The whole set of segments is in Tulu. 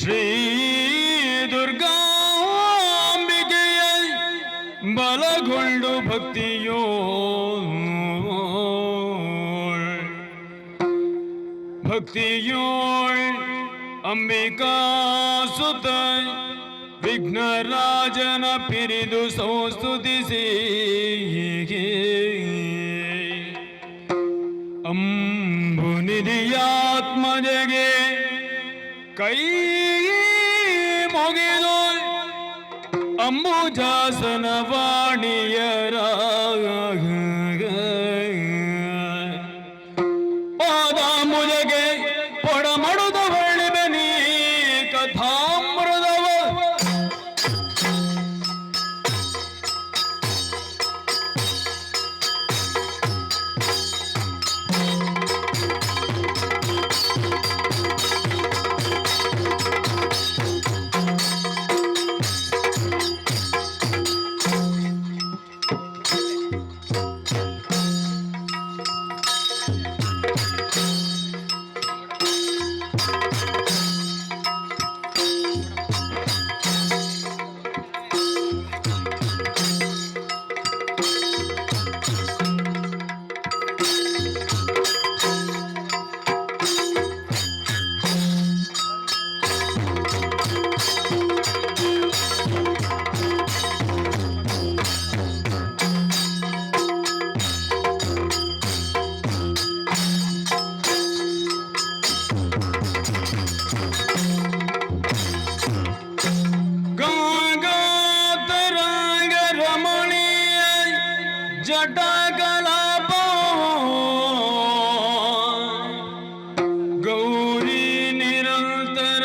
ಶ್ರೀ ದುರ್ಗಾಂಬಿಕೆಯ ಬಲಗೊಂಡು ಭಕ್ತಿಯೋ ಭಕ್ತಿಯೋಳ್ ಅಂಬಿಕಾ ಸುತ ವಿಘ್ನರಾಜನ ಪಿರಿದು ಸಂಸ್ತುತಿಸಿ ಅಂಬುನಿಧಿಯಾತ್ಮಜಗೆ ಕೈ ಮುಗಿದು ಅಂಬುಜಾಸನ ವಾಣಿಯರ ಪಾದಾಂಬುಜಗೆ ಪೊಡಮಡುದ ಹೊಳ್ಳಿಬೆನಿ ಕಥಾಮೃತವ. ಗಂಗಾ ತರಂಗ ರಮಣೀಯ ಜಟಕಲಾಪ ಗೌರಿ ನಿರಂತರ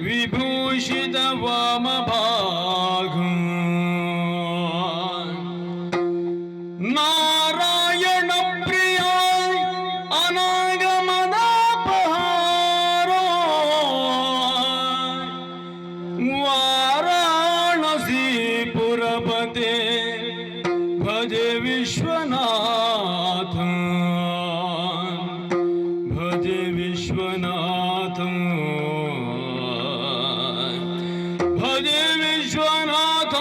ವಿಭೂಷಿತ ವಾಮ ಭಾಗ ನಾರಾಯಣ ಪ್ರಿಯ ಅನಾಗಮದಾಪಹಾರೋ ವಾರಾಣಸಿ ಪುರಪತೆ ಭಜೆ ವಿಶ್ವನಾಥ, ಭಜೆ ವಿಶ್ವನಾಥ, ಭಜೆ ವಿಶ್ವನಾಥ.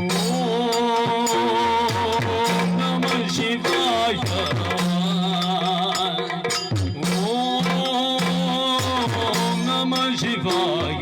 ಓಂ ನಮಃ ಶಿವಾಯ, ಓಂ ನಮಃ ಶಿವಾಯ.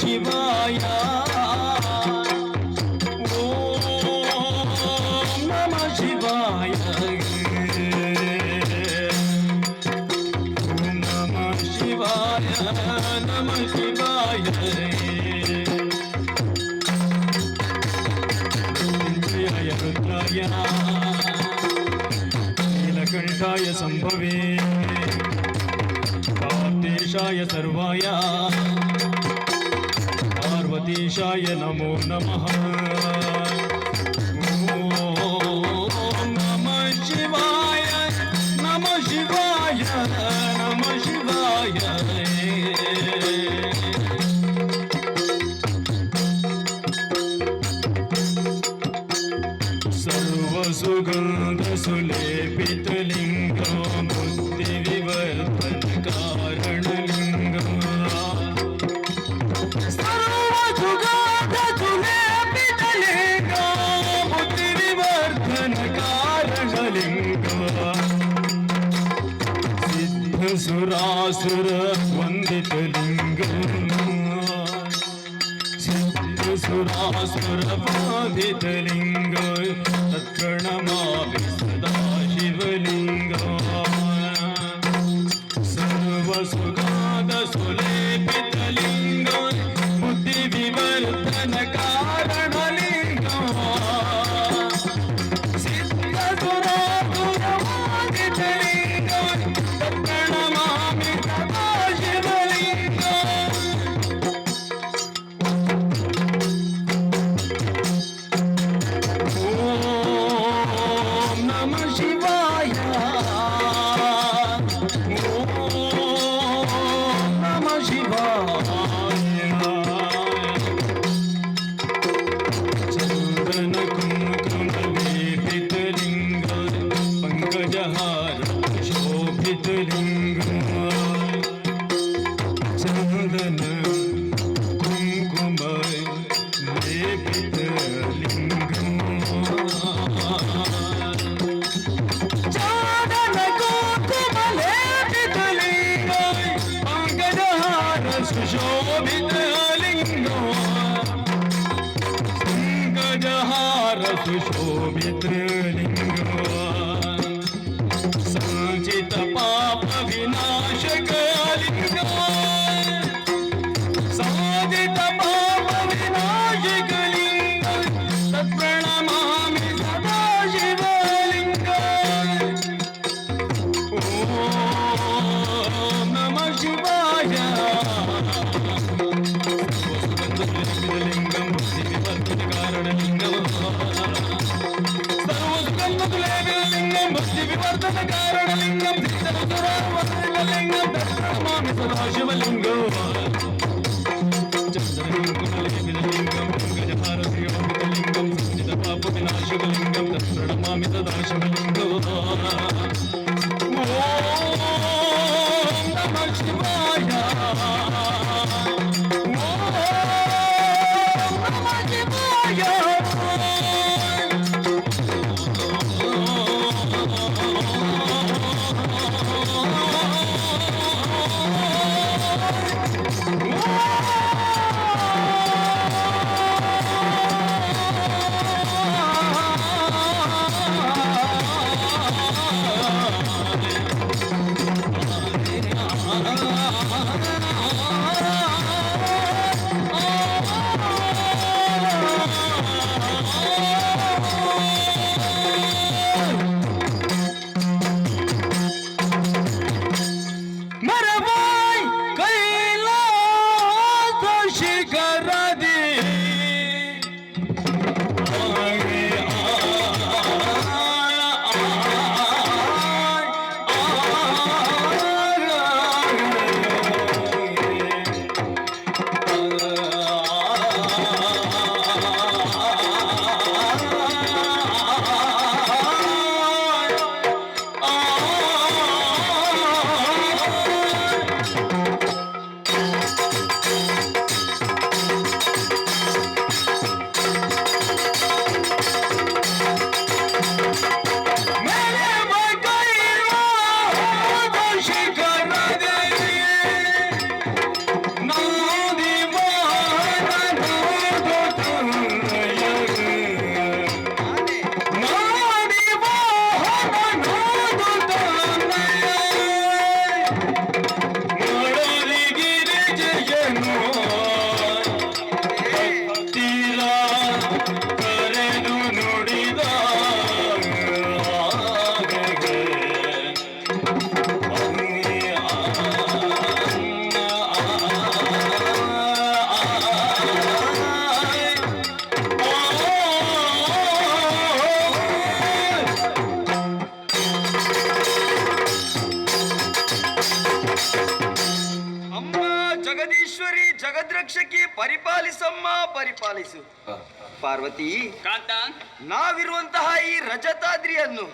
ಶಿವಾಯ. ಓಂ ನಮಃ ಶಿವಾಯ. ಓಂ ನಮಃ ಶಿವಾಯ, ನಮಃ ಶಿವಾಯ. ಮೃತ್ಯುಂಜಯಾಯ ರುದ್ರಾಯ ನೀಲಕಂಠಾಯ ಸಂಭವೇ ಕಾರ್ತೇಶಾಯ ಸರ್ವಾಯ ಪಾರ್ವತೀಶಾಯ ನಮೋ ನಮಃ. ಓಂ ನಮಃ ಶಿವಾಯ, ನಮಃ ಶಿವಾಯ, ನಮಃ ಶಿವಾಯ. ಸರ್ವಸುಗಂಧ ಸುಲೇಪಿತಲಿಂಗ ಬುದ್ಧಿ ವಿವರ್ತನ ಕಾರಣಲಿಂಗ. ಸರ್ವಸುಗಂಧ ಸುಲೇಪಿತಲಿಂಗ ಬುದ್ಧಿ ವಿವರ್ಧನ ಕಾರಣಲಿಂಗ. ಸಿದ್ಧ ಸುರಾಸುರ ವಂದಿತಲಿಂಗ, ಸಿದ್ಧ ಸುರಾಸುರ ಬಾಧಿತಲಿಂಗ ತತ್ಪ್ರಣಮಾಮಿ ಸದಾ ಶಿವಲಿಂಗ. ಸರ್ವಸುಖಾದ ಸುಲೇಪಿತಲಿಂಗ ಬುದ್ಧಿ ವಿವರ್ತನ ಕಾರಣಲಿಂಗ. ಸಿದ್ಧ ಸುರಾಸುರ ಬಾಧಿತಲಿಂಗ ತತ್ಪ್ರಣಮಾಮಿ ಸದಾ ಶಿವಲಿಂಗ. ಓಂ ನಮಃ ಶಿವಾಯ. ಓಂ ನಮಃ ಶಿವಾಯ. ಚಂದನ ಕುಂಕುಮ ಲೇಪಿತಲಿಂಗ ಪಂಕಜಹಾರ ಶೋಭಿತಲಿಂಗ. ಚಂದನ ಕುಂಕುಮ ಲೇಪಿತಲಿಂಗ, ಚಂದನ ಕುಂಕುಮ ಲೇಪಿತಲಿಂಗ ಪಂಕಜಹಾರ ಸುಶೋಭಿತಲಿಂಗ, ಪಂಕಜಹಾರ ಸುಶೋಭಿತಲಿಂಗ. ಸಂಚಿತ ಪಾಪ ವಿನಾಶಕ ಲಿಂಗ, ಸಾಧಿತ ಪಾಪ ವಿನಾಶಕ ಲಿಂಗ ತತ್ಪ್ರಣಮಾಮಿ ಸದಾ ಶಿವಲಿಂಗ. ಓಂ ನಮಃ ಶಿವಾಯ. ಲಿಂಗಂ ಬುದ್ಧಿ ವಿವರ್ತಿತ ಕಾರಣಲಿಂಗಂ, ಸರ್ವಸುಗಂಧುಲೇಪಿತಲಿಂಗಂ ಬುದ್ಧಿ ವಿವರ್ಧನ ಕಾರಣಲಿಂಗಂ, ಸಿದ್ಧಸುರಾವರ್ಣಿತಲಿಂಗಂ ತತ್ಪ್ರಣಮಾಮಿ ಸದಾ ಶಿವಲಿಂಗಂ. ಚಂದನಕುಂಕುಮಲೇಪಿತಲಿಂಗಂ ಪಂಕಜಹಾರಶೋಭಿತಲಿಂಗಂ ಸಂಚಿತ ಪಾಪ ವಿನಾಶಕಲಿಂಗಂ ತತ್ಪ್ರಣಮಾಮಿ ಸದಾ ಶಿವಲಿಂಗಂ. ಓಂ ನಮಃ ಶಿವಾಯ. ಓಂ ನಮಃ ಶಿವಾಯ. ಮರವಾಯ್ ಕೈಲಾಸ ಶಿಖರದಿ. ಸಖಿ ಪರಿಪಾಲಿಸಮ್ಮ, ಪರಿಪಾಲಿಸು. ಪಾರ್ವತಿ, ಕಾಂತ. ನಾವಿರುವಂತಹ ಈ ರಜತಾದ್ರಿಯನ್ನು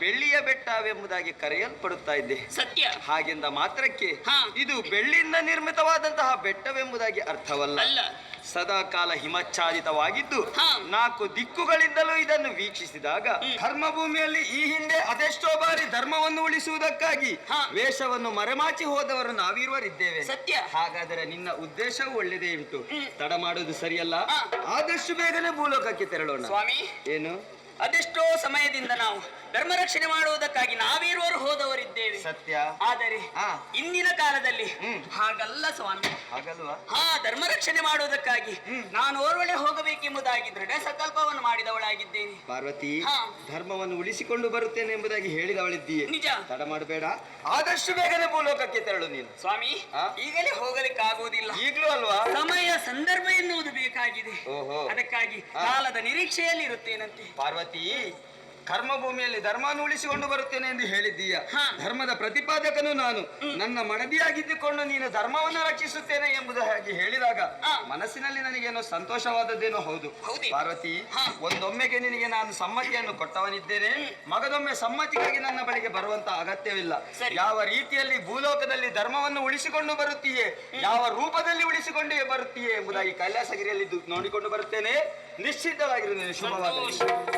ಬೆಳ್ಳಿಯ ಬೆಟ್ಟವೆಂಬುದಾಗಿ ಕರೆಯಲ್ಪಡುತ್ತಾ ಇದೆ. ಸತ್ಯ. ಹಾಗೆಂದ ಮಾತ್ರಕ್ಕೆ ಇದು ಬೆಳ್ಳಿಯಿಂದ ನಿರ್ಮಿತವಾದಂತಹ ಬೆಟ್ಟವೆಂಬುದಾಗಿ ಅರ್ಥವಲ್ಲ. ಅಲ್ಲ. ಸದಾ ಕಾಲ ಹಿಮಚ್ಛಾದಿತವಾಗಿದ್ದು ನಾಲ್ಕು ದಿಕ್ಕುಗಳಿಂದಲೂ ಇದನ್ನು ವೀಕ್ಷಿಸಿದಾಗ, ಧರ್ಮಭೂಮಿಯಲ್ಲಿ ಈ ಹಿಂದೆ ಅದೆಷ್ಟೋ ಬಾರಿ ಧರ್ಮವನ್ನು ಉಳಿಸುವುದಕ್ಕಾಗಿ ವೇಷವನ್ನು ಮರೆಮಾಚಿ ಹೋದವರು ನಾವಿರುವರಿದ್ದೇವೆ. ಸತ್ಯ. ಹಾಗಾದರೆ ನಿನ್ನ ಉದ್ದೇಶವೂ ಒಳ್ಳೆಯದೇ ಉಂಟು. ತಡ ಮಾಡುವುದು ಸರಿಯಲ್ಲ. ಆದಷ್ಟು ಬೇಗನೆ ಭೂಲೋಕಕ್ಕೆ ತೆರಳೋಣ. ಸ್ವಾಮಿ. ಏನು? ಅದೆಷ್ಟೋ ಸಮಯದಿಂದ ನಾವು ಧರ್ಮ ರಕ್ಷಣೆ ಮಾಡುವುದಕ್ಕಾಗಿ ನಾವಿರುವರು ಹೋದವರಿದ್ದೇವೆ. ಸತ್ಯ. ಆದರೆ ಇಂದಿನ ಕಾಲದಲ್ಲಿ ಹಾಗಲ್ಲ ಸ್ವಾಮಿ. ಹಾಗಲ್ವಾ? ಧರ್ಮ ರಕ್ಷಣೆ ಮಾಡುವುದಕ್ಕಾಗಿ ನಾನು ಓರ್ವಳೆ ಹೋಗಬೇಕೆಂಬುದಾಗಿ ದೃಢ ಸಂಕಲ್ಪವನ್ನು ಮಾಡಿದವಳಾಗಿದ್ದೇನೆ. ಪಾರ್ವತಿ, ಧರ್ಮವನ್ನು ಉಳಿಸಿಕೊಂಡು ಬರುತ್ತೇನೆ ಎಂಬುದಾಗಿ ಹೇಳಿದವಳಿದ್ದೀಯೆ. ನಿಜ. ತಡ ಮಾಡಬೇಡ, ಆದಷ್ಟು ಬೇಗನೆ ಭೂಲೋಕಕ್ಕೆ ತೆರಳು ನೀನು. ಸ್ವಾಮಿ, ಈಗಲೇ ಹೋಗಲಿಕ್ಕಾಗುವುದಿಲ್ಲ. ಈಗಲೂ ಅಲ್ವಾ? ಸಮಯ ಸಂದರ್ಭ ಎನ್ನುವುದು ಬೇಕಾಗಿದೆ. ಅದಕ್ಕಾಗಿ ಕಾಲದ ನಿರೀಕ್ಷೆಯಲ್ಲಿ ಇರುತ್ತೇನಂತೆ. ಪಾರ್ವತಿ, ಕರ್ಮಭೂಮಿಯಲ್ಲಿ ಧರ್ಮವನ್ನು ಉಳಿಸಿಕೊಂಡು ಬರುತ್ತೇನೆ ಎಂದು ಹೇಳಿದ್ದೀಯ. ಧರ್ಮದ ಪ್ರತಿಪಾದಕನು ನಾನು. ನನ್ನ ಮಡದಿಯಾಗಿದ್ದುಕೊಂಡು ನೀನು ಧರ್ಮವನ್ನು ರಕ್ಷಿಸುತ್ತೇನೆ ಎಂಬುದಾಗಿ ಹೇಳಿದಾಗ ಮನಸ್ಸಿನಲ್ಲಿ ನನಗೇನೋ ಸಂತೋಷವಾದದ್ದೇನೋ ಹೌದು. ಹೌದೇ? ಪಾರ್ವತಿ, ಒಂದೊಮ್ಮೆಗೆ ನಿನಗೆ ನಾನು ಸಮ್ಮತಿಯನ್ನು ಕೊಟ್ಟವನಿದ್ದೇನೆ. ಮಗದೊಮ್ಮೆ ಸಮ್ಮತಿಗಾಗಿ ನನ್ನ ಬಳಿಗೆ ಬರುವಂತ ಅಗತ್ಯವಿಲ್ಲ. ಯಾವ ರೀತಿಯಲ್ಲಿ ಭೂಲೋಕದಲ್ಲಿ ಧರ್ಮವನ್ನು ಉಳಿಸಿಕೊಂಡು ಬರುತ್ತೀಯೇ, ಯಾವ ರೂಪದಲ್ಲಿ ಉಳಿಸಿಕೊಂಡು ಬರುತ್ತೀಯೇ ಎಂಬುದಾಗಿ ಕೈಲಾಸಗಿರಿಯಲ್ಲಿ ನೋಡಿಕೊಂಡು ಬರುತ್ತೇನೆ. ನಿಶ್ಚಿತವಾಗಿರು ನೀನು. ಶುಭವಾಗಲಿ. ಸಂತೋಷ.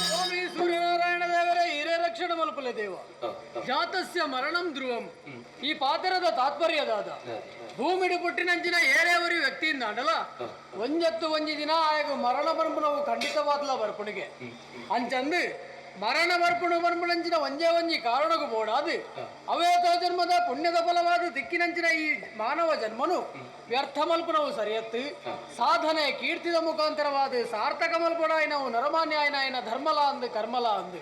ಸ್ವಾಮಿ ಸೂರ್ಯನಾರಾಯಣ ದೇವರೇ, ಹಿರೇ ರಕ್ಷಣೆ ಮಲ್ಪಲೆ ದೇವ. ಜಾತಸ್ಯ ಮರಣಂ ಧ್ರುವಂ. ಈ ಪಾತ್ರದ ತಾತ್ಪರ್ಯದಾದ ಭೂಮಿಡು ಪುಟ್ಟಿನಂಚಿನ ಏರೇವರಿ ವ್ಯಕ್ತಿಯಿಂದ ಅಂಡಲ ಒಂಜತ್ತು ಒಂಜಿ ದಿನ ಆಯಗ ಮರಣ ಬರ್ಪುನವು ಖಂಡಿತವಾದ್ಲ ಬರ್ಪುಣಿಗೆ. ಅಂಚಂದು ಮರಣ ಬರ್ಪುಣು ಬರ್ಪುಣಂಚಿನ ಒಂಜೇ ಒಂಜಿ ಕಾರಣಕ್ಕೂ ಬೋಡಾದು ಅವೇತ ಜನ್ಮದ ಪುಣ್ಯದ ಫಲವಾದ ದಿಕ್ಕಿನಂಚಿನ ಈ ಮಾನವ ಜನ್ಮನು ವ್ಯರ್ಥ ಮಲ್ಪುನವು ಸರಿಯತ್ತು. ಸಾಧನೆ ಕೀರ್ತಿದ ಮುಖಾಂತರವಾದ ಸಾರ್ಥಕ ಮಲ್ಪಡಾಯಿನವು ನರಮಾನ್ಯ ಆಯ್ನ ಧರ್ಮಲ ಅಂದು ಕರ್ಮಲ ಅಂದು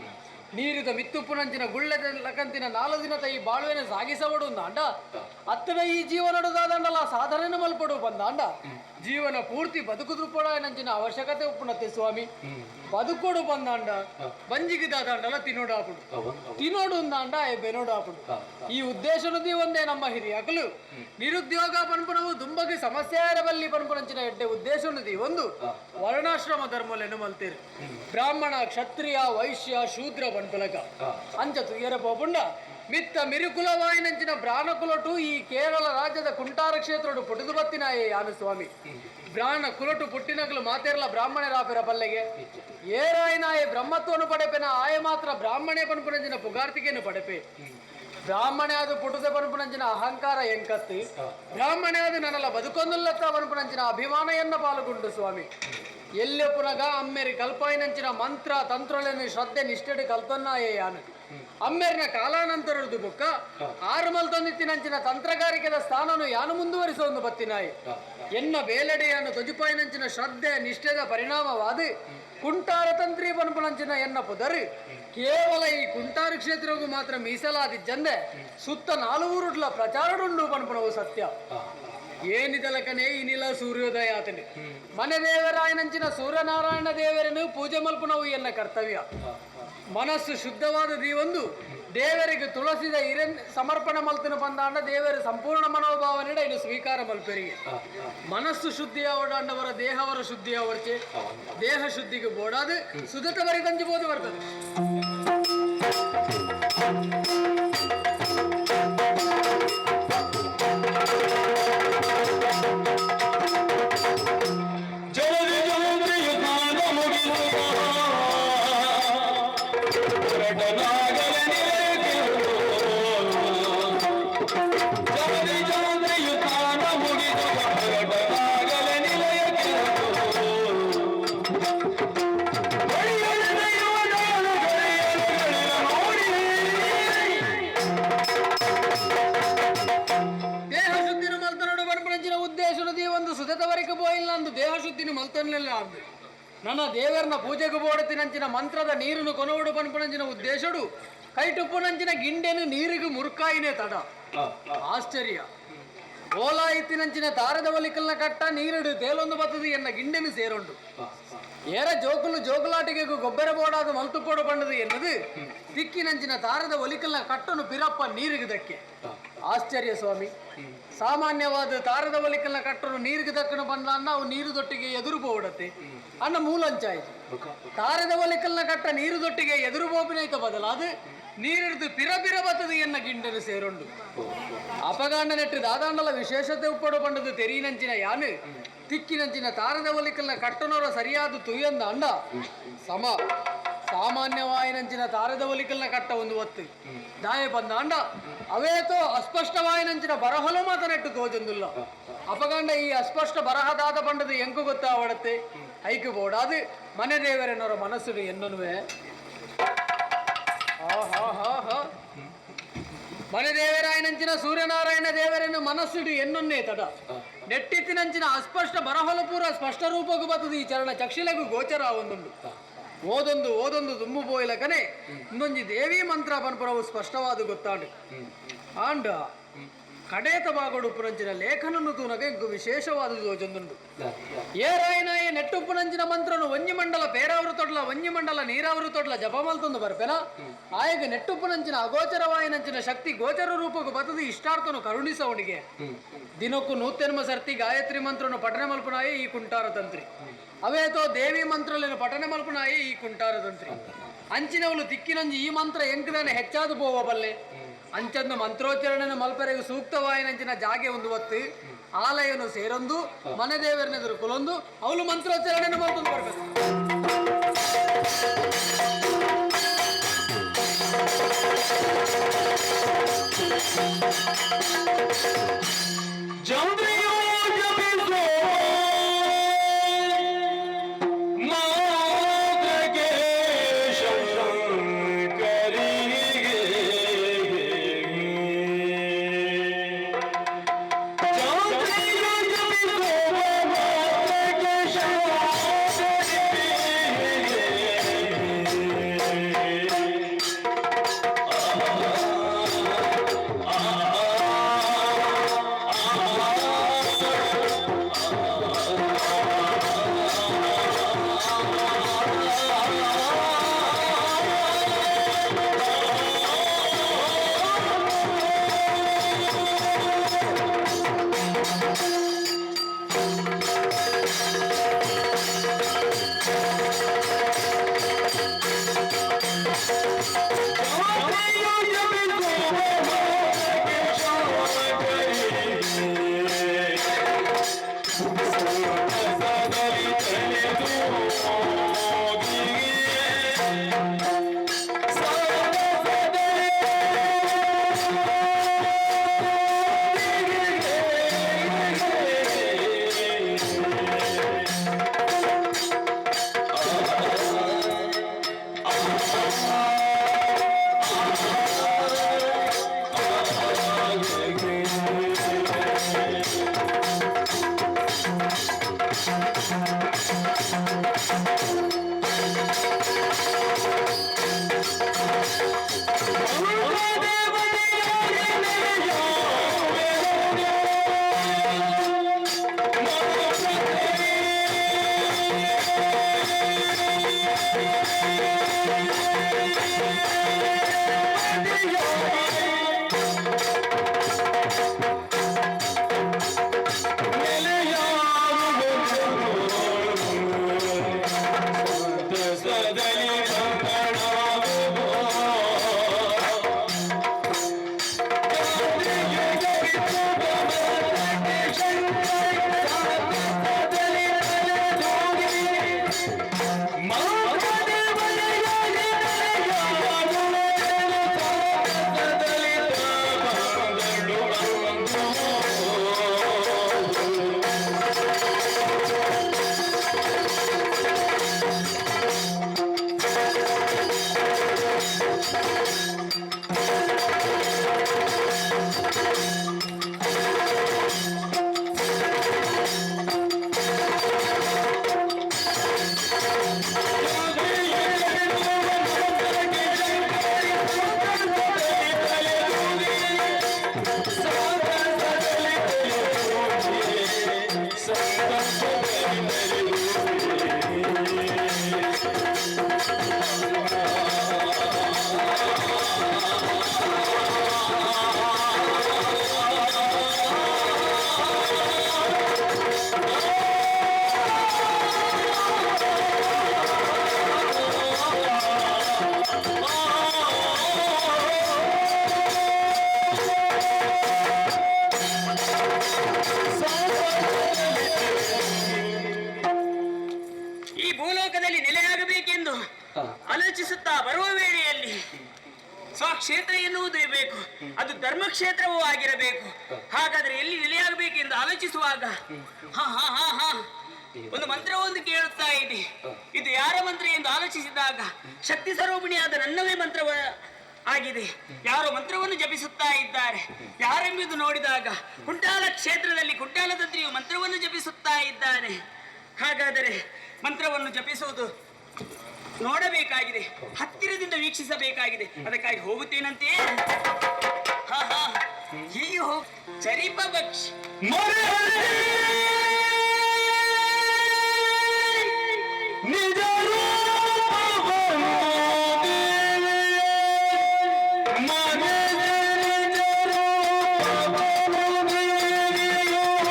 ನೀರಿದ ಮಿತ್ತುಪ್ಪುನಂಚಿನ ಗುಳ್ಳೆದ ಲಕಂತಿನ ನಾಲು ದಿನದ ಈ ಬಾಳುವೆನ ಸಾಗಿಸಬಡು ಅಂಡ ಅತ್ತಡ ಈ ಜೀವನಡುದಾದಂಡಲ ಸಾಧನೆಯನ್ನು ಮಲ್ಪಡು ಬಂದಾಂಡ ಜೀವನ ಪೂರ್ತಿ ಬದುಕುದುಪ್ಪಡಾಯನಂಚಿನ ಅವಶ್ಯಕತೆ ಉಪ್ಪುಣತ್ತೆ ಸ್ವಾಮಿ. ಬದುಕೋಡು ಬಂದಾಂಡ ಬಂಜಿಗಿದಾದಂಡಲ ತಿನ್ನೋಡಾಪುಡು ತಿನ್ನೋಡು ಅಂದಾಂಡ ಬೆನೋಡಾಪುಡು. ಈ ಉದ್ದೇಶನದಿ ಒಂದೇ ನಮ್ಮ ಹಿರಿಯಕಲು ನಿರುದ್ಯೋಗ ಪನ್ಪುನವು ದುಂಬಗಿ ಸಮಸ್ಯೆ ಬಲ್ಲಿ ಪನ್ಪುನಂಚಿನ ಎಡ್ಡೆ ಉದ್ದೇಶನದಿ ಒಂದು ವರ್ಣಾಶ್ರಮ ಧರ್ಮಲೆನು ಮಲ್ತೇರು. ಬ್ರಾಹ್ಮಣ, ಕ್ಷತ್ರಿಯ, ವೈಶ್ಯ, ಶೂದ್ರ ಪನ್ಪುಲಕ ಅಂಚ ತುಯ್ಯರ ಪೋಪುಂಡ ಮಿತ್ತ ಮಿರುಕುಲವಾಯಿನಂಚಿನ ಬ್ರಾಣ ಕುಲಟು ಈ ಕೇರಳ ರಾಜ್ಯದ ಕುಂಟಾರ ಕ್ಷೇತ್ರಡು ಪುಟಿದು ಬತ್ತಿನಾಯೇ ಯಾನು ಸ್ವಾಮಿ. ಬ್ರಾಣ ಕುಲಟು ಪುಟ್ಟಿನಗಲು ಮಾತೇರ್ಲ ಬ್ರಾಹ್ಮಣರಾಪಿರ ಪಲ್ಲೆಗೆ ಏರಾಯನಾಯೆ ಬ್ರಹ್ಮತ್ವನು ಪಡೆಪೆನ ಆಯ ಮಾತ್ರ ಬ್ರಾಹ್ಮಣೇ ಪನ್ಪುನಂಚಿನ ಪುಗಾರ್ತಿಕೆಯನ್ನು ಪಡೆಪೆ. ಬ್ರಾಹ್ಮಣೆ ಅದು ಪುಟುದ ಪನ್ಪುನಂಚಿನ ಅಹಂಕಾರ ಎಂಕತ್ತಿ. ಬ್ರಾಹ್ಮಣೆ ಅದು ನನ್ನಲ್ಲ ಬದುಕೊಂದುಲ್ಲತ್ತ ಪನ್ಪುನಂಚಿನ ಅಭಿಮಾನ ಎನ್ನ ಪಾಲುಗುಂಡು ಸ್ವಾಮಿ. ಎಲ್ಲೆ ಪುನಗ ಅಮ್ಮೇರಿ ಕಲ್ಪಾಯಿನಂಚಿನ ಮಂತ್ರ ತಂತ್ರಗಳನ್ನು ಶ್ರದ್ಧೆ ನಿಷ್ಠೆಡು ಕಲ್ತೊನ್ನಾಯೇ ಯಾನು. ಅಮ್ಮೇರಿನ ಕಾಲಾನಂತರದ್ದು ಬುಕ್ಕ ಆರು ಮಲ್ತೊಂದಿತ್ತಿನಂಚಿನ ತಂತ್ರಗಾರಿಕೆದ ಸ್ಥಾನನು ಯಾನು ಮುಂದುವರಿಸೊಂದು ಬತ್ತಿನಾಯಿ. ಎನ್ನ ಬೇಲೆಡೆಯನ್ನು ತೊಜುಪಾಯಿನಂಚಿನ ಶ್ರದ್ಧೆ ನಿಷ್ಠೆದ ಪರಿಣಾಮವಾದ ಕುಂಟಾರ ತಂತ್ರಿ ಪನ್ಪುನಂಚಿನ ಎನ್ನ ಪುದರ್ ಕೇವಲ ಈ ಕುಂಟಾರ ಕ್ಷೇತ್ರಕ್ಕೂ ಮಾತ್ರ ಮೀಸಲಾದಿಜ್ಜಂದೆ ಸುತ್ತ ನಾಲ್ವೂರುಡ್ಲ ಪ್ರಚಾರಡುಂಡು ಪನ್ಪುನವು ಸತ್ಯ. ಏನಿದಲಕನೇ ಇನಿಲ ಸೂರ್ಯೋದಯ ಆತನಿ ಮನೆ ದೇವರಾಯನಂಚಿನ ಸೂರ್ಯನಾರಾಯಣ ದೇವರನ್ನು ಪೂಜೆ ಮಲ್ಪುನವು ಎನ್ನ ಕರ್ತವ್ಯ. ಮನಸ್ಸು ಶುದ್ಧವಾದ ದೀವೊಂದು ದೇವರಿಗೆ ತುಳಸಿದ ಇರೆನ್ ಸಮರ್ಪಣೆ ಮಲ್ತಿನ ಬಂದಾಂಡ ದೇವರ ಸಂಪೂರ್ಣ ಮನೋಭಾವನೆ ಇನ್ನು ಸ್ವೀಕಾರ ಮಲ್ಪೆರಿಗೆ. ಮನಸ್ಸು ಶುದ್ಧಿಯಾವಡಾಂಡವರ ದೇಹವರ ಶುದ್ಧಿಯಾವರ್ಚೆ ದೇಹ ಶುದ್ಧಿಗೆ ಬೋಡಾದ ಸುದತ ಬರಿ ತಂಜಿ ಬೋದು ಬರ್ತದೆ. ಜಲದಿ ಜಲದಿಯು ತಾನ ಮುಗಿಸುತ್ತ ಹೊರಟನಾಗಲ ನಿಲಯಕ್ಕೆ. ಜಲದಿ ಜಲದಿಯು ತಾನ ಮುಗಿಸುತ್ತ ಹೊರಟನಾಗಲ ನಿಲಯಕ್ಕೆ. ಬಳಿಯೊಡೆಯುವ ನಾನು ಗಳಿಯಲು ನೋಡಿ. ದೇಹ ಶುದ್ಧಿನ ಮಲ್ತನೋಡು ಬನ್ಪಣಂಚಿನ ಉದ್ದೇಶದ ಈ ಒಂದು ಸುದತವರೆಗೆ ಬೋಯಿಲ್ಲ ಅಂದು ದೇಹ ಶುದ್ಧಿನ ಮಲ್ತನಲಿಲ್ಲ ಅಂದು ನನ್ನ ದೇವರನ ಪೂಜೆಗೆ ಬೋಡತಿನಂಚಿನ ಮಂತ್ರದ ನೀರನ್ನು ಕೊನವಡು ಪನ್ಪಣಂಚಿನ ಉದ್ದೇಶಡು ಕೈಟುಪ್ಪುನಂಚಿನ ಗಿಂಡೆನು ನೀರಿಗೆ ಮುರುಕಾಯಿನೇ ತಡ. ಆಶ್ಚರ್ಯ, ಓಲಾ ಇತ್ತಿನಂಚಿನ ತಾರದ ಒಲಿಕಲ್ನ ಕಟ್ಟ ನೀರಿಡು ತೇಲೊಂದು ಬತ್ತದು ಎನ್ನ ಗಿಂಡೆನು ಸೇರೊಂಡು. ಏರ ಜೋಕುಲು ಜೋಕುಲಾಟಿಗೆ ಗೊಬ್ಬರ ಬೋಡಾದ ಮಲ್ತುಪೋಡು ಪಂಡದು ಎನ್ನದು ತಿಕ್ಕಿನಂಚಿನ ತಾರದ ಒಲಿಕಲ್ನ ಕಟ್ಟನು ಪಿರಪ್ಪ ನೀರಿಗೆ ದಕ್ಕೆ. ಆಶ್ಚರ್ಯ ಸ್ವಾಮಿ, ಸಾಮಾನ್ಯವಾದ ತಾರದ ಒಲಿಕಲ್ನ ಕಟ್ಟನು ನೀರಿಗೆ ದಕ್ಕನು ಬಂದ ಅನ್ನ ಅವು ನೀರು ದೊಟ್ಟಿಗೆ ಎದುರು ಪೋಡತ್ತೆ ಅನ್ನ ಮೂಲಂಚಾಯಿತು. ತಾರದ ಒಲಿಕಲ್ನ ಕಟ್ಟ ನೀರು ದೊಟ್ಟಿಗೆ ಎದುರು ಬೋಪಿನೈತ ಬದಲಾದ ನೀರಿಡ್ದು ಪಿರ ಪಿರ ಬತ್ತದು ಎನ್ನ ಗಿಂಡನು ಸೇರೊಂಡು. ಅಪಗಾಂಡ ನೆಟ್ಟು ದಾದಾಂಡಲ ವಿಶೇಷತೆ ಉಪ್ಪಡು ಪಂಡದು ತೆರೀನಂಚಿನ ಯಾನು ತಿಕ್ಕಿನಂಚಿನ ತಾರದ ಒಲಿಕಲ್ನ ಕಟ್ಟನೋರ ಸರಿಯಾದ ತುಯ್ಯಂದ ಅಂಡ ಸಮ ಸಾಮಾನ್ಯವಾಯಿನಂಚಿನ ತಾರದ ಒಲಿಕಲ್ನ ಕಟ್ಟ ಒಂದು ಒತ್ತು ದಾಯ ಬಂದ ಅಂಡ ಅವೇತೋ ಅಸ್ಪಷ್ಟವಾಯಿನಂಚಿನ ಬರಹಲು ಮಾತ ನೆಟ್ಟು ತೋಜೊಂದುಲ್ಲ. ಅಪಗಂಡ ಈ ಅಸ್ಪಷ್ಟ ಬರಹದಾದ ಬಂಡದು ಎಂಕು ಗೊತ್ತಾವಡತ್ತೆ ಐಕು ಬೋಡಾದು ಮನೆ ದೇವರೆನ್ನೋರ ಮನಸ್ಸು ಎನ್ನನುವೆ. ಆಹಾ. ಮನೆ ದೇವರಾಯನಂಚಿನ ಸೂರ್ಯನಾರಾಯಣ ದೇವರನ್ನು ಮನಸ್ಸಿಡು ಎನ್ನೊನ್ನೇ ತಡ ನೆಟ್ಟಿತ್ತಿನಂಚಿನ ಅಸ್ಪಷ್ಟ ಬರಹಲು ಪೂರ ಸ್ಪಷ್ಟ ರೂಪಕ್ಕೂ ಬತ್ತದು. ಈ ಚರಣ ಚಕ್ಷಿಲೆಗೂ ಗೋಚರ ಒಂದುಂಡು. ಓದೊಂದು ಓದೊಂದು ದುಂಬು ಬೋಯ್ಲಕನೆ ಇನ್ನೊಂಜಿ ದೇವಿ ಮಂತ್ರ ಪನ್ಪುರವು ಸ್ಪಷ್ಟವಾದ ಗೊತ್ತಾಂಡು. ಆಂಡ ಕಡೇತ ಬಾಗೋಡು ಪುರಂಚಿನ ಲೇಖನನ್ನು ತೂನಗ ಇಂಕು ವಿಶೇಷವಾದ ದೋಜೊಂದುಂಡು. ಏರಾಯನಾಯ ನೆಟ್ಟುಪ್ಪುನಂಚಿನ ಮಂತ್ರನು ಒಂಜಿ ಮಂಡಲ ಪೇರಾವರು ತೊಡ್ಲ ಒಂಜಿ ಮಂಡಲ ನೀರಾವರು ತೊಡ್ಲ ಜಪಮಲ್ತೊಂದು ಬರ್ಪೆನ ಆಯಗ ನೆಟ್ಟುಪ್ಪುನಂಚಿನ ಅಗೋಚರವಾಯಿನಂಚಿನ ಶಕ್ತಿ ಗೋಚರ ರೂಪಕ್ಕೂ ಬತ್ತದು ಇಷ್ಟಾರ್ಥನು ಕರುಣಿಸವನಿಗೆ. ದಿನಕ್ಕೂ ನೂತೆನ್ಮ ಸರ್ತಿ ಗಾಯತ್ರಿ ಮಂತ್ರನು ಪಠನೆ ಮಲ್ಪುನಾಯೆ ಈ ಕುಂಟಾರ ತಂತ್ರಿ. ಅವೇತೋ ದೇವಿ ಮಂತ್ರలను ಪಠನೆ ಮಲ್ಪುನಾಯೆ ಈ ಕುಂಟಾರ ತಂತ್ರಿ. ಅಂಚಿನವಳು ತಿಕ್ಕಿನಂಜಿ ಈ ಮಂತ್ರ ಎಂಕದಾನೆ ಹೆಚ್ಚಾದ ಪೋವ ಬಲ್ಲೆ. ಅಂಚಂದು ಮಂತ್ರೋಚ್ಚರಣೆನ ಮಲ್ಪೆರೆಗೆ ಸೂಕ್ತವಾಯಿನಂಚಿನ ಜಾಗೆ ಒಂದು ಒತ್ತು ಆಲಯನು ಸೇರೊಂದು ಮನೆ ದೇವರನೆದುರು ಕುಲೊಂದು ಅವಳು ಮಂತ್ರೋಚ್ಚರಣೆಯನ್ನು ಮಲ್ತೊಂದು ಬರ್ಬೇಕು. ಜಂಬ್ರಿಯೋ ಜಪಿಸೋ ಮಾತ್ರಕ್ಕೆ ಶಂಕರಿಗೆ. ಜಂಬ್ರಿಯೋ ಜಪಿಸೋ ಮಾತ್ರಕ್ಕೆ ಶಂಕರಿಗೆ. ಸ್ವಕ್ಷೇತ್ರ ಎನ್ನುವುದೇ ಬೇಕು, ಅದು ಧರ್ಮಕ್ಷೇತ್ರವೂ ಆಗಿರಬೇಕು. ಹಾಗಾದ್ರೆ ಎಲ್ಲಿ ನೆಲೆಯಾಗಬೇಕೆಂದು ಆಲೋಚಿಸುವಾಗ ಹಾ ಹಾ ಹಾ ಹಾ ಒಂದು ಮಂತ್ರವೊಂದು ಕೇಳುತ್ತಾ ಇದೆ. ಇದು ಯಾರ ಮಂತ್ರ ಎಂದು ಆಲೋಚಿಸಿದಾಗ ಶಕ್ತಿ ಸ್ವರೂಪಿಣಿಯಾದ ನನ್ನವೇ ಮಂತ್ರವ ಆಗಿದೆ. ಯಾರೋ ಮಂತ್ರವನ್ನು ಜಪಿಸುತ್ತಾ ಇದ್ದಾರೆ. ಯಾರೆಂಬುದು ನೋಡಿದಾಗ ಕುಂಟಾಲ ಕ್ಷೇತ್ರದಲ್ಲಿ ಕುಂಟಾಲದಂತ್ರಿಯು ಮಂತ್ರವನ್ನು ಜಪಿಸುತ್ತಾ ಇದ್ದಾನೆ. ಹಾಗಾದರೆ ಮಂತ್ರವನ್ನು ಜಪಿಸುವುದು ನೋಡಬೇಕಾಗಿದೆ, ಹತ್ತಿರದಿಂದ ವೀಕ್ಷಿಸಬೇಕಾಗಿದೆ. ಅದಕ್ಕಾಗಿ ಹೋಗುತ್ತೇನಂತೆ. ಹಾ ಹಾ ಹೀಗೆ ಹೋಗ್ ಚರಿಪ ಬಕ್ಷಿ ನಿಜ ರೂಪವನು ದೇವಿಯೇ, ಮರೆಹರಿ ನಿಜ ರೂಪವನು ದೇವಿಯೋ. ನಿಜ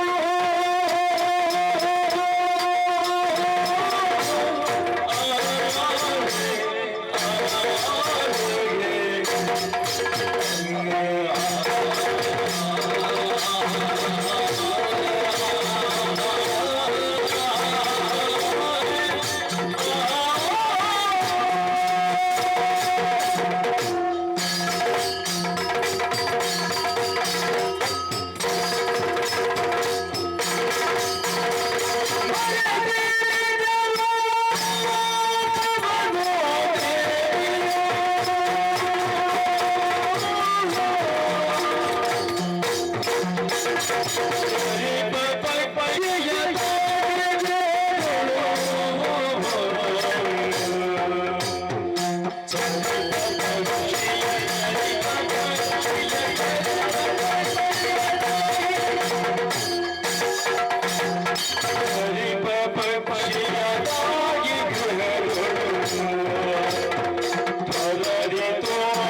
ರೂಪವನು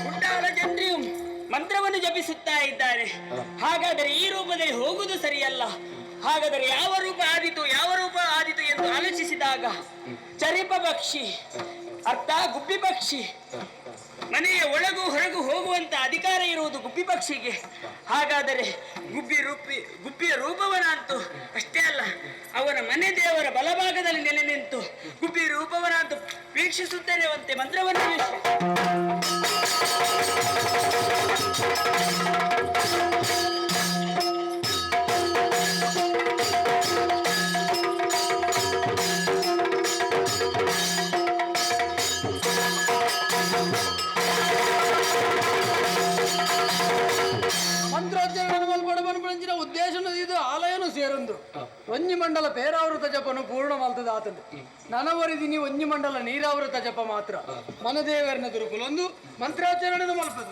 ಕುಂಟಾಲ ಜನರು ಮಂತ್ರವನ್ನು ಜಪಿಸುತ್ತಾ ಇದ್ದಾರೆ. ಹಾಗಾದರೆ ಈ ರೂಪದಲ್ಲಿ ಹೋಗುವುದು ಸರಿಯಲ್ಲ. ಹಾಗಾದರೆ ಯಾವ ರೂಪ ಆದಿತು, ಯಾವ ರೂಪ ಆದಿತು ಎಂದು ಆಲೋಚಿಸಿದಾಗ ಚರಿಪ ಪಕ್ಷಿ, ಅರ್ಥ ಗುಬ್ಬಿ ಪಕ್ಷಿ, ಮನೆಯ ಒಳಗೂ ಹೊರಗೂ ಹೋಗುವಂತ ಅಧಿಕಾರ ಇರುವುದು ಗುಬ್ಬಿ ಪಕ್ಷಿಗೆ. ಹಾಗಾದರೆ ಗುಬ್ಬಿಯ ರೂಪವನಾಂತು ಅಷ್ಟೇ ಅಲ್ಲ, ಅವನ ಮನೆ ದೇವರ ಬಲಭಾಗದಲ್ಲಿ ನೆಲೆ ನಿಂತು ಗುಬ್ಬಿ ರೂಪವನಾಂತು ವೀಕ್ಷಿಸುತ್ತೇನೆವಂತೆ ಮಂತ್ರವನ್ನು ಮಂತ್ರೋಚ್ಚಾರಣೆ ಮಲ್ಪಡ ಉದ್ದೇಶ ಇದು ಆಲಯನು ಸೇರೊಂದು ಒಂಜಿ ಮಂಡಲ ಪೇರಾವೃತ ಜಪನು ಪೂರ್ಣ ಮಲ್ತದ ಆತಂದು ನನವರಿದಿನಿ ಒಂಜಿ ಮಂಡಲ ನೀರಾವೃತ ಜಪ ಮಾತ್ರ ಮನದೇವರನ ದುರುಕುಲೊಂದು ಮಂತ್ರಾಚರಣೆ ಮಲ್ಪದ.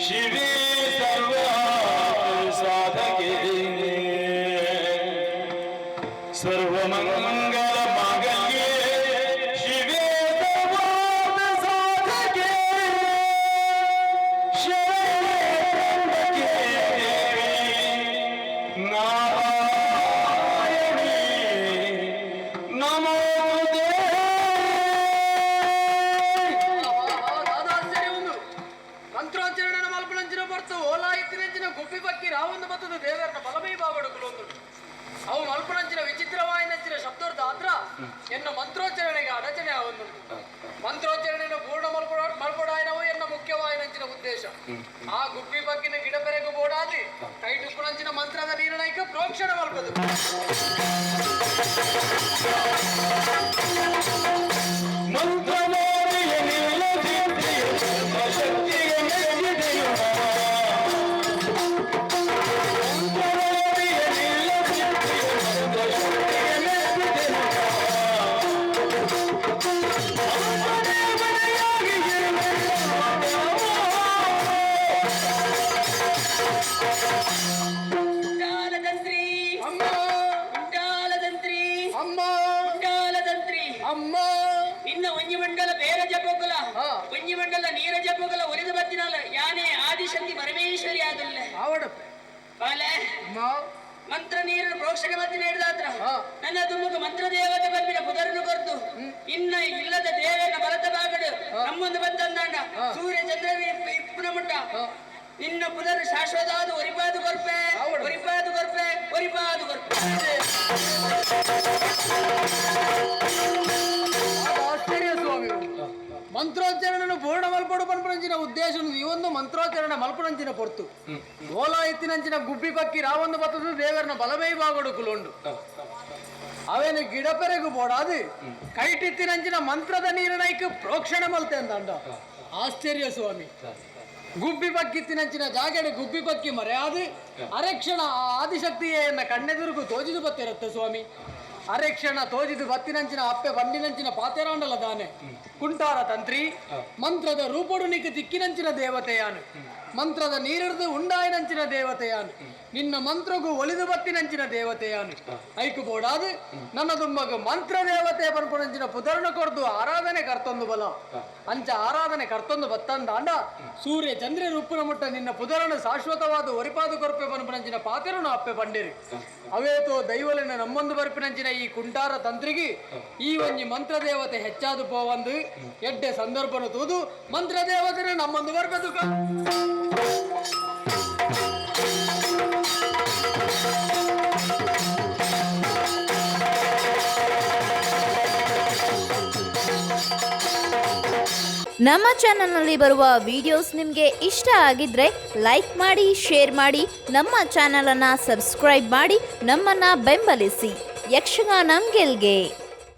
ಶಿವೇ ಸರ್ವ ಸಾಧಕೆ ಸರ್ವಮಂಗಲ ಮಾಂಗಲ್ಯೆ ಶಿವೇ ಸರ್ವಾರ್ಥ ಸಾಧಕೆ ಶರಣೆ ತ್ರ್ಯಂಬಕೆ ದೇವಿ ನಾರಾಯಣಿ ನಮೋಸ್ತುತೇ. ದಾದಾಶ್ಚರ್ಯ ಒಂದು ಮಂತ್ರೋಚ್ಚಾರಣೆ ಮಲ್ಪನಂಚಿನ ಬರ್ತು ಓಲಾ ಇತ್ತಿನಂಚಿನ ಗುಬ್ಬಿ ಬಕ್ಕಿ ರಾವೊಂದು ಬತ್ತದ ದೇವರನ ಬಲಮೈ ಬಾಬಡುಕುಲೊಂದು ಅವು ಮಲ್ಪನಂಚಿನ ವಿಚಿತ್ರವಾಯಿನಂಚಿನ ಶಬ್ದರ್ಥ ಆತ್ರ ಎನ್ನ ಮಂತ್ರೋಚ್ಚಾರಣೆಗೆ ಅಡಚಣೆ ಆವೊಂದು ಮಂತ್ರೋಚ್ಚಾರಣೆಯನ್ನು ಪೂರ್ಣ ಮಲ್ಪಡಾಯನವು ಎನ್ನ ಮುಖ್ಯವಾಯಿನಂಚಿನ ಉದ್ದೇಶ. ಆ ಗುಬ್ಬಿ ಬಕ್ಕಿನ ಗಿಡ ಪೆರೆಗು ಬೋಡಾದಿ ಕೈಟುಕ್ಕುನಂಚಿನ ಮಂತ್ರದ ನಿರ್ಣಯಕ್ಕೆ ಪ್ರೋಕ್ಷಣ ಮಲ್ಪದು. ಮಂತ್ರವಾದಿಯ ನಿಲ್ಲದಿದ್ದೆಯ ಶಕ್ತಿಯ ಮೆಚ್ಚಿದೆಯು. ಮಂತ್ರವಾದಿಯ ನಿಲ್ಲದಿದ್ದೆಯ ಅಮ್ಮ. ನಿನ್ನ ಒಂಜಿ ಮಂಡಲ ಬೇರ ಜಪೋಗಲ, ಒಂಜಿ ಮಂಡಲ ನೀರ ಜಪೋಗಲ ಒಲಿದು ಬತ್ತಿನಾಲ ಯಾನೇ ಆದಿಶಕ್ತಿ ಪರಮೇಶ್ವರಿ ಆದಲ್ಲ. ಆವಡಪ್ಪೆ. ಬಾಲೆ. ಅಮ್ಮ. ಮಂತ್ರ ನೀರನ್ನು ಪ್ರೋಕ್ಷಣೆ ಮತ್ತಿನ ಹಿಡಿದಾತ್ರ ನನ್ನ ತುಮಕ ಮಂತ್ರ ದೇವತೆ ಬಂದಿನ ಪುದರನ್ನು ಕೊರ್ತು ಇನ್ನ ಇಲ್ಲದ ದೇವನ ಬಲದ ಬಾಗಡು ನಮ್ಮೊಂದು ಬಂದಂದಾಂಡ ಸೂರ್ಯ ಚಂದ್ರ ಇಪ್ಪುನ ಮುಟ್ಟ ನಿನ್ನ ಪುದರು ಶಾಶ್ವತ ಆದ ಒರಿಪಾದು ಕೊರ್ಪೆ, ಒರಿಪಾದು ಕೊರ್ಪೆ, ಒರಿಪಾದು ಕೊರ್ಪೆ. ಅದು ಆಶ್ಚರ್ಯ ಸ್ವಾಮಿ. ಮಂತ್ರೋಚ್ಚಾರಣೆಯನ್ನು ಪೂರ್ಣ ಮಲ್ಪಡು ಪನ್ಪುನಂಚಿನ ಉದ್ದೇಶ ಈ ಒಂದು ಮಂತ್ರೋಚ್ಚಾರಣೆ ಮಲ್ಪುನಂಚಿನ ಪೊರ್ತು ಓಲಾ ಎತ್ತಿನಂಚಿನ ಗುಬ್ಬಿ ಪಕ್ಕಿ ರಾವೊಂದು ಬತ್ತದು ದೇವರನ ಬಲಮೈ ಬಾಗಡು ಕುಲುಂಡು. ಅವೇನು ಗಿಡಪೆರೆಗು ಬೋಡಾದು ಕೈಟಿತ್ತಿನಂಚಿನ ಮಂತ್ರದ ನೀರಿನೈಕ್ ಪ್ರೋಕ್ಷಣೆ ಮಲ್ತೆ ಅಂದಂಡ. ಆಶ್ಚರ್ಯ ಸ್ವಾಮಿ. ಗುಬ್ಬಿ ಪಕ್ಕಿತ್ತಿನಂಚಿನ ಜಾಗಡೆ ಗುಬ್ಬಿ ಪಕ್ಕಿ ಮರೆಯಾದು ಅರೆಕ್ಷಣ ಆ ಆದಿಶಕ್ತಿಯೇ ಎನ್ನ ಕಣ್ಣೆದುರುಗು ತೋಜಿದು ಬತ್ತಿರತ್ತೆ ಸ್ವಾಮಿ. ಅರೆಕ್ಷಣ ತೋಜಿದು ಬತ್ತಿನಂಚಿನ ಅಪ್ಪೆ ಬಂಡಿನಂಚಿನ ಪಾತೆರಾಂಡಲ ದಾನೆ. ಕುಂಟಾರ ತಂತ್ರಿ, ಮಂತ್ರದ ರೂಪಡು ನಿಕ್ ತಿಕ್ಕಿನಂಚಿನ ದೇವತೆಯಾನು, ಮಂತ್ರದ ನೀರಿಡ್ದು ಉಂಡಾಯಿನಂಚಿನ ದೇವತೆಯಾನು, ನಿನ್ನ ಮಂತ್ರಗೂ ಒಲಿದು ಬತ್ತಿನಂಚಿನ ದೇವತೆಯಾನು. ಐಕು ಬೋಡಾದು ನನ್ನ ದುಮ್ಮಗು ಮಂತ್ರ ದೇವತೆ ಪನ್ಪುನಂಚಿನ ಪುದರ್ಣ ಕೊರ್ದು ಆರಾಧನೆ ಕರ್ತೊಂದು ಬಲ. ಅಂಚ ಆರಾಧನೆ ಕರ್ತೊಂದು ಬತ್ತಂದಾಂಡ ಸೂರ್ಯ ಚಂದ್ರ ರೂಪುನ ಮುಟ್ಟ ನಿನ್ನ ಪುದರನು ಶಾಶ್ವತವಾದ ಒರಿಪಾದು ಕೊರ್ಪೆ ಪನ್ಪುನಂಚಿನ ಪಾತೆರನು ಅಪ್ಪೆ ಬಂಡಿರಿ. ಅವೇತೋ ದೈವಲಿನ ನಮ್ಮೊಂದು ಬರ್ಪಿನಂಚಿನ ಈ ಕುಂಟಾರ ತಂತ್ರಿಗೆ ಈ ಒಂಜಿ ಮಂತ್ರ ದೇವತೆ ಹೆಚ್ಚಾದು ಪೋವಂದು ಎಡ್ಡೆ ಸಂದರ್ಭನು ತೂದು ಮಂತ್ರ ದೇವತೆನ ನಮ್ಮೊಂದು ಬರ್ಪೆದು. ನಮ್ಮ ಚಾನಲ್ನಲ್ಲಿ ಬರುವ ವಿಡಿಯೋಸ್ ನಿಮಗೆ ಇಷ್ಟ ಆಗಿದ್ರೆ ಲೈಕ್ ಮಾಡಿ, ಶೇರ್ ಮಾಡಿ, ನಮ್ಮ ಚಾನಲನ್ನು ಸಬ್ಸ್ಕ್ರೈಬ್ ಮಾಡಿ, ನಮ್ಮನ್ನು ಬೆಂಬಲಿಸಿ. ಯಕ್ಷಗಾನ ಗೆಲ್ಗೆ.